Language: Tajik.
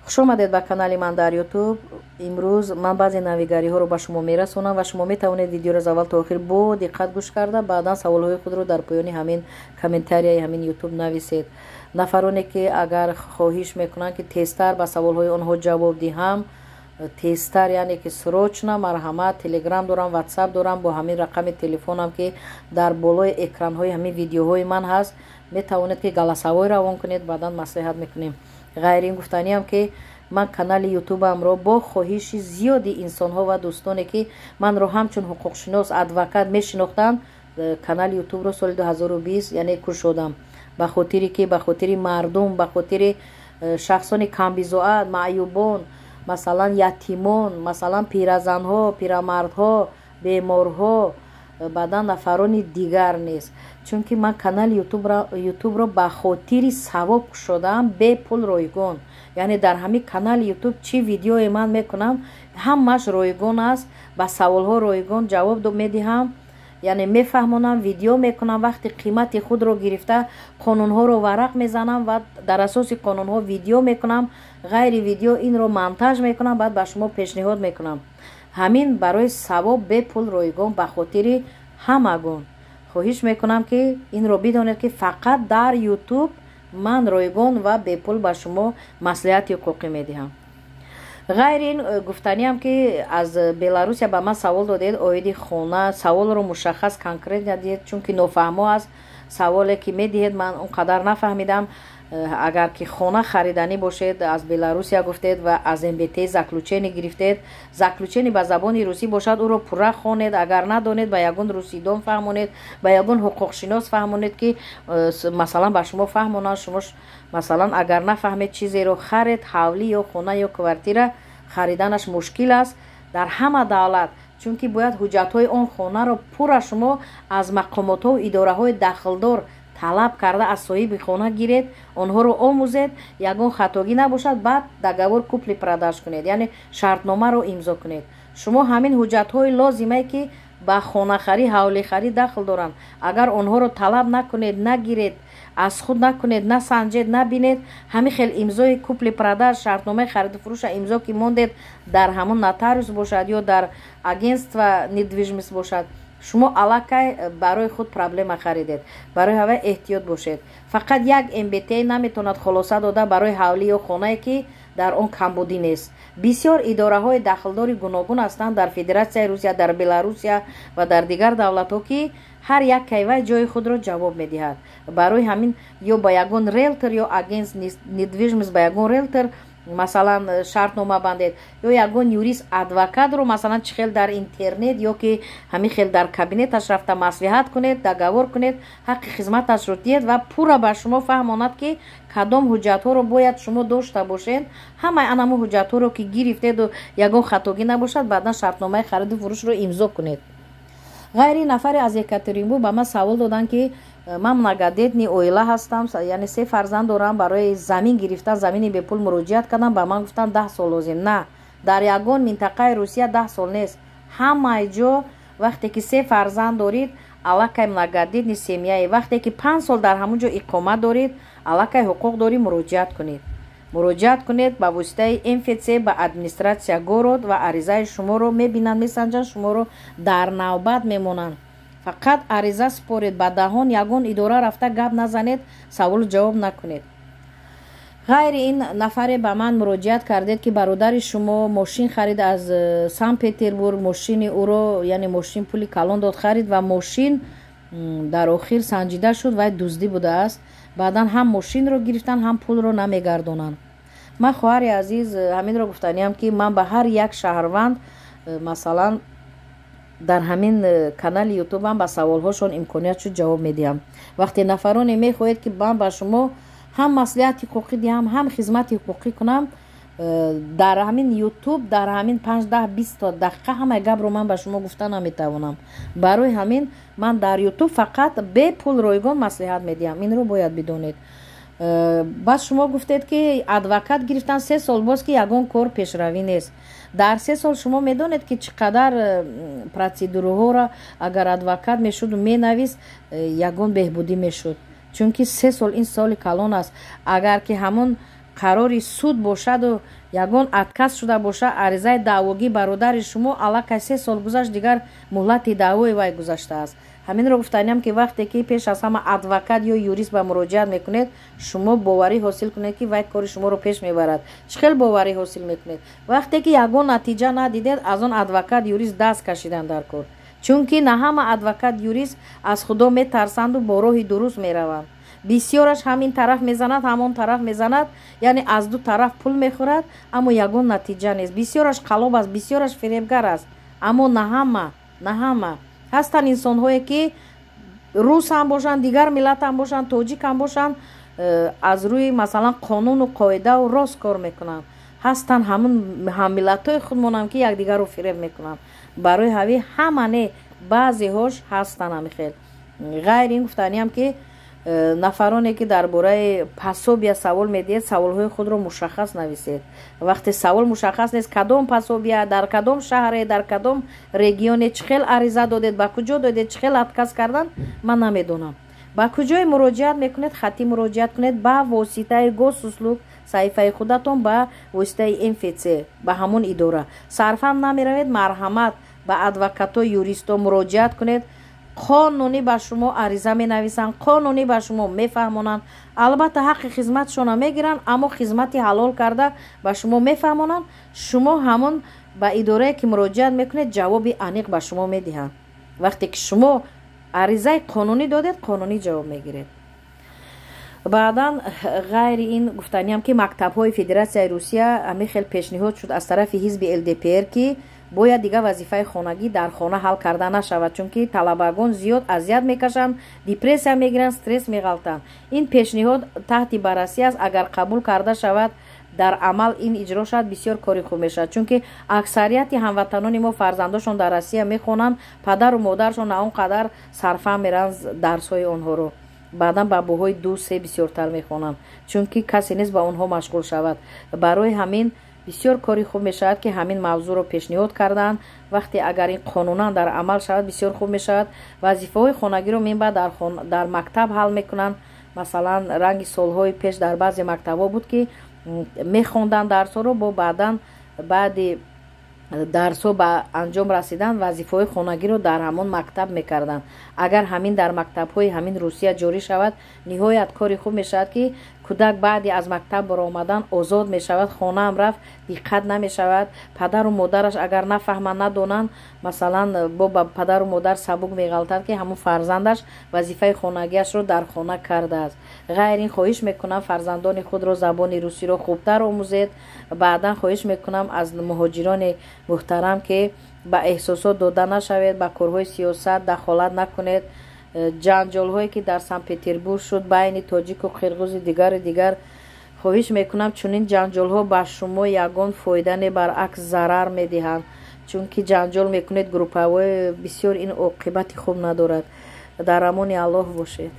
Хуш омадед ба канали ман дар Ютуб. Имрӯз ман баъзе навигариҳоро ба шумо мерасонам ва шумо метавонед видеоро аз аввал то охир бо диққат гӯш карда, баъдан саволҳои худро дар поёни ҳамин комментарияи ҳамин Ютуб нависед. Нафароне, ки агар хоҳиш мекунанд, ки тезтар ба саволҳои онҳо ҷавоб диҳам, тезтар, яъне ки срочно, марҳамат, Телеграм дорам, Ватсап дорам, бо ҳамин рақами телефонам, ки дар болои экранҳои ҳамин видеоҳои ман ҳаст, метавонед, ки голосовой равон кунед, баъдан маслиҳат мекунем. Ғайри ин, гуфтаниам, ки ман канали Ютубамро бо хоҳиши зиёди инсонҳо ва дӯстоне, ки манро ҳамчун ҳуқуқшинос, адвокат мешинохтанд, канали Ютубро соли 2020, яъне, кушодам, ба хотире ки ба хотири мардум, ба хотири шахсони камбизоат, маъюбон, масалан, ятимон, масалан, пиразанҳо, пирамардҳо, беморҳо, баъдан нафарони дигар нест. Чунки ман канали Ютубро ба хотири савоб кушодаам, бепул, ройгон. Яъне дар ҳамин канали Ютуб чӣ видеое ман мекунам, ҳамааш ройгон аст, ба саволҳо ройгон ҷавоб медиҳам, яъне мефаҳмонам, видео мекунам, вақти қимати худро гирифта, қонунҳоро варақ мезанам ва дар асоси қонунҳо видео мекунам. Ғайри видео инро монтаж мекунам, баъд ба шумо пешниҳод мекунам. Ҳамин барои савоб, бепул, ройгон, ба хотири ҳамагон. Хоҳиш мекунам, ки инро бидонед, ки фақат дар Ютуб ман ройгон ва бепул ба шумо маслиҳати ҳуқуқӣ медиҳам. Ғайри ин, гуфтаниам, ки аз Беларусия ба ман савол додед оиди хона. Саволро мушаххас, конкретно диҳед, чунки нофаҳмо аст саволе, ки медиҳед, ман он қадар нафаҳмидам. Агар ки хона хариданӣ бошед, аз Беларусия гуфтед ва аз МВТ заключение гирифтед, заключение ба забони русӣ бошад, ӯро пурра хонед. Агар надонед, ба ягон русидон фаҳмонед, ба ягон ҳуқуқшинос фаҳмонед, ки масалан, ба шумо фаҳмонанд. Шумо, масалан, агар нафаҳмед, чизеро харед, ҳавлӣ ё хона ё квартира хариданаш мушкил аст дар ҳама давлат, чунки бояд ҳуҷҷатҳои он хонаро пурра шумо аз мақомотҳову идораҳои дахлдор талаб карда, аз соҳиби хона гиред, онҳоро омӯзед, ягон хатогӣ набошад, баъд договор купли-продаж кунед, яъне шартномаро имзо кунед. Шумо ҳамин ҳуҷҷатҳои лозимае, ки ба хонахарӣ, ҳавлихарӣ дахл доранд, агар онҳоро талаб накунед, нагиред, аз худ накунед, насанҷед, набинед, ҳамин хел имзои купли-продаж, шартномаи хариду фурӯша имзо ки мондед, дар ҳамон нотариус бошад ё дар агентство недвижимость бошад, шумо аллакай барои худ проблема харидед. Барои ҳавай эҳтиёт бошед. Фақат як МВТ наметавонад хулоса дода барои ҳавлӣ ё хонае, ки дар он камбудӣ нест. Бисёр идораҳои дахлдори гуногун ҳастанд дар Федератсияи Русия, дар Беларусия ва дар дигар давлатҳо, ки ҳар як кайвай ҷои худро ҷавоб медиҳад. Барои ҳамин ё ба ягон риэлтор ё агент недвижимость, ба ягон риэлтор, масалан, шартнома бандед ё ягон юрист, адвокатро, масалан, чӣ хел дар интернет ё ки ҳамин хел дар кабинеташ рафта маслиҳат кунед, договор кунед, ҳаққи хизматашро диҳед ва пурра ба шумо фаҳмонад, ки кадом ҳуҷҷатҳоро бояд шумо дошта бошед. Ҳамаи анамо ҳуҷҷатҳоро ки гирифтеду ягон хатогӣ набошад, баъдан шартномаи хариду фурӯшро имзо кунед. Ғайри нафаре аз Екатеринбург ба ман савол доданд, ки ман многодетный оила ҳастам, яъне се фарзанд дорам, барои замин гирифтан, замини бепул муроҷиат кардам, ба ман гуфтанд, 10 сол лозим. На, дар ягон минтақаи Русия 10 сол нест. Ҳамаи ҷо вақте ки се фарзанд дорид, аллакай многодетный семья е. Вақте ки 5 сол дар ҳамон ҷо иқомат доред, аллакай ҳуқуқ дорӣ муроҷиат кунед. Муроҷиат кунед ба воситаи МФЦ ба администрация город ва аризаи шуморо мебинанд, месанҷанд, шуморо дар навбат мемонанд. Фақат ариза супоред, ба даҳон ягон идора рафта гап назанед, саволу ҷавоб накунед. Ғайри ин, нафаре ба ман муроҷиат кардед, ки бародари шумо мошин харид аз Санкт Петербург. Мошини ӯро, яъне мошин пули калон дод, харид ва мошин дар охир санҷида шуд, вай дуздӣ будааст. Баъдан ҳам мошинро гирифтанд, ҳам пулро намегардонанд. Ман, хоҳари азиз, ҳаминро гуфтаниям, ки ман ба ҳар як шаҳрванд, масалан, дар ҳамин канали Ютубам ба саволҳошон имконият шуд, ҷавоб медиҳам. Вақте нафароне мехоҳед, ки ман ба шумо ҳам маслиҳати ҳуқуқӣ диҳам, ҳам хизмати ҳуқуқӣ кунам, дар ҳамин Ютуб дар ҳамин 5, 10, 20 дақиқа ҳамаи гапро ман ба шумо гуфта наметавонам. Барои ҳамин ман дар Ютуб фақат бепул, ройгон маслиҳат медиҳам, инро бояд бидонед. Баъд шумо гуфтед, ки адвокат гирифтан, 3 сол боз ки ягон кор пешравӣ нест. Дар 3 сол шумо медонед, ки чӣ қадар процедураҳоро агар адвокат мешуду менавист, ягон беҳбудӣ мешуд, чунки 3 сол ин соли калон аст. Агар ки ҳамон Қарори суд бошаду ягон отказ шуда боша аризаи даъвогӣ бародари шумо, аллакай 3 сол гузашт, дигар муҳлати даъвои вай гузаштааст. Ҳаминро гуфтаниям, ки вақте ки пеш аз ҳама адвокат ё юрист ба муроҷиат мекунед, шумо боварӣ ҳосил кунед, ки вай кори шуморо пеш мебарад. Чӣ хел боварӣ ҳосил мекунед? Вақте ки ягон натиҷа надидед, аз он адвокат, юрист даст кашидан дар кор, чунки на ҳама адвокат, юрист аз Худо метарсанду бо роҳи дуруст мераванд. Бисёраш ҳамин тараф мезанад, ҳамон тараф мезанад, яъне аз ду тараф пул мехӯрад, аммо ягон натиҷа нест. Бисёраш қалоб аст, бисёраш фиребгар аст, аммо на ҳама, на ҳама. Ҳастанд инсонҳое, ки рус ҳам бошанд, дигар миллат ҳам бошанд, тоҷик ҳам бошанд, аз рӯи, масалан, қонуну қоидау рост кор мекунанд. Ҳастанд ҳамун ҳаммиллатҳои худмонам, ки якдигарро фиреб мекунанд. Барои ҳави ҳама не, баъзеҳош ҳастанд ҳами хел. Ғайр ин, гуфтаниям, ки нафароне, ки дар бораи пособия савол медиҳед, саволҳои худро мушаххас нависед. Вақте савол мушаххас нест, кадом пособия, дар кадом шаҳре, дар кадом регионе, чӣ хел ариза додед, ба куҷо додед, чӣ хел отказ кардан, ман намедонам. Ба куҷое муроҷиат мекунед? Хатӣ муроҷиат кунед ба воситаи Госуслуг, саҳифаи худатон, ба воситаи МФЦ, ба ҳамон идора. Сарфам намеравед, марҳамат, ба адвокатҳо, юристҳо муроҷиат кунед. Қонунӣ ба шумо ариза менависанд, қонунӣ ба шумо мефаҳмонанд. Албатта, ҳаққи хизматшона мегиранд, аммо хизмати ҳалол карда ба шумо мефаҳмонанд. Шумо ҳамон ба идорае, ки муроҷиат мекунед, ҷавоби аниқ ба шумо медиҳанд. Вақте ки шумо аризаи қонунӣ додед, қонунӣ ҷавоб мегиред. Баъдан, ғайри ин, гуфтаниям, ки мактабҳои Федератсияи Русия ҳамин хел пешниҳод шуд аз тарафи ҳизби ЛДПР, ки бояд дигар вазифаи хонагӣ дар хона ҳал карда нашавад, чунки талабагон зиёд азият мекашанд, депрессия мегиранд, стресс меғалтанд. Ин пешниҳод таҳти баррасӣ аст. Агар қабул карда шавад, дар амал ин иҷро шавад, бисёр кори хуб мешавад, чунки аксарияти ҳамватанони мо фарзандошон дар Россия мехонанд, падару модаршон на он қадар сарфа меранд дарсҳои онҳоро, баъдан ба баҳои ду, се бисёртар мехонанд, чунки касе нест ба онҳо машғул шавад. Барои ҳамин бисёр кори хуб мешавад, ки ҳамин мавзӯъро пешниҳод карданд. Вақте агар ин қонунан дар амал шавад, бисёр хуб мешавад. Вазифаҳои хонагиро минбаъд дар мактаб ҳал мекунанд. Масалан, ранги солҳои пеш дар баъзе мактабҳо буд, ки мехонданд дарсҳоро, бо баъдан баъди дарсҳо ба анҷом расидан вазифаҳои хонагиро дар ҳамон мактаб мекарданд. Агар ҳамин дар мактабҳои ҳамин Русия ҷорӣ шавад, ниҳоят кори хуб мешавад, ки кӯдак баъди аз мактаб баромадан озод мешавад, хонаам рафт, диққат намешавад. Падару модараш агар нафаҳманд, надонанд, масалан, бо ба падару модар сабук меғалтад, ки ҳамон фарзандаш вазифаи хонагиашро дар хона кардааст. Ғайр ин, хоҳиш мекунам, фарзандони худро забони русиро хубтар омӯзед. Баъдан хоҳиш мекунам аз муҳоҷирони муҳтарам, ки ба эҳсосот дода нашавед, ба корҳои сиёсат дахолат накунед. Ҷанҷолҳое, ки дар Санкт Петербург шуд байни тоҷику қирғизу дигару дигар, хоҳиш мекунам, чунин ҷанҷолҳо ба шумо ягон фоида не, баръакс, зарар медиҳанд, чунки ҷанҷол мекунед группаҳои бисёр, ин оқибати хуб надорад. Дар амони Аллоҳ бошед.